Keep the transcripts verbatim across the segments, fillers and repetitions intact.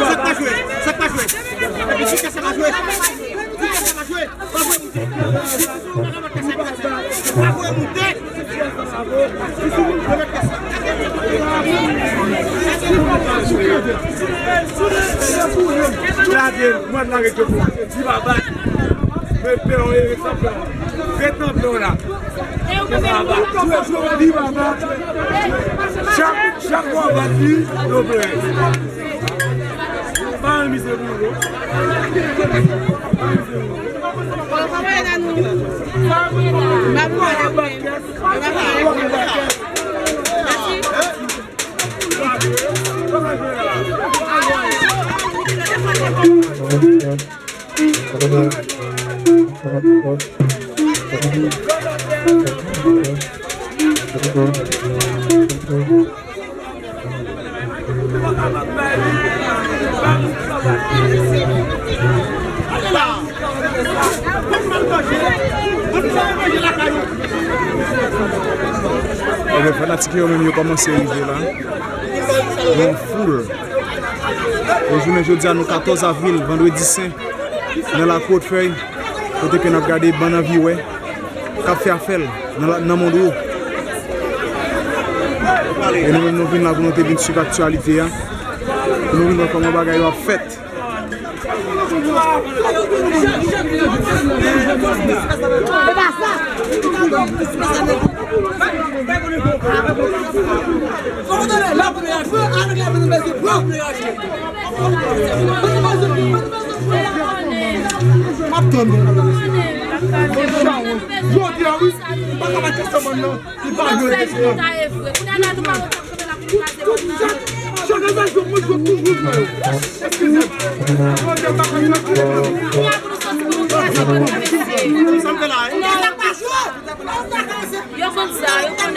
Sa k pa jwe? Sa k pa jwe? Epi chita sa pa jwe. Chita sa pa jwe. Pa voye moute. Pa voye moute. Lage, mwen lage Djokovic. Di baba. Men pè w e resanble. Resanble la. Di baba. Chak, chak fwa w bat li, yo plere. Pa anvize pou yo. Ebyen, fanatik yo menm yo kòmanse rive la. Yon foul. E jounen jodi a, nou katòz avril, vandredi sen, nan Lakou Wotfèy, kote ke n ap gade bann anvi wè k ap fè afè l nan la, nan mond wo. E nou menm, nou vin la pou nou te vin swiv aktyalite a, pou nou vin wè kòman bagay yo ap fèt. M ap tann nou. Jodi a, wi, m pa ka mete sa bann nan. Li pa jwe. Tout, tout sa, chak rezon mwen jwe toujou jwe yo. Eskize m. Sa m fè la, hein? Yo konn sa, yo konn.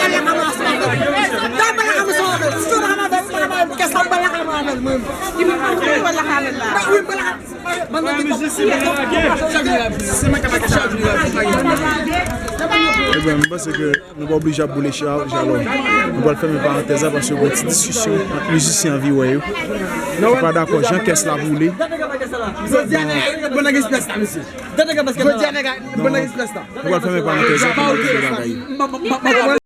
Ebyen, mwen panse ke nou pa oblije ap boule cha- jalon. Nou pral fèmen parantèz la paske gen ti diskisyon ant mizisyen anviwè yo. Yo pa dakò jan kès la boule. Nou pral fèmen parantèz la pou nou kite bagay.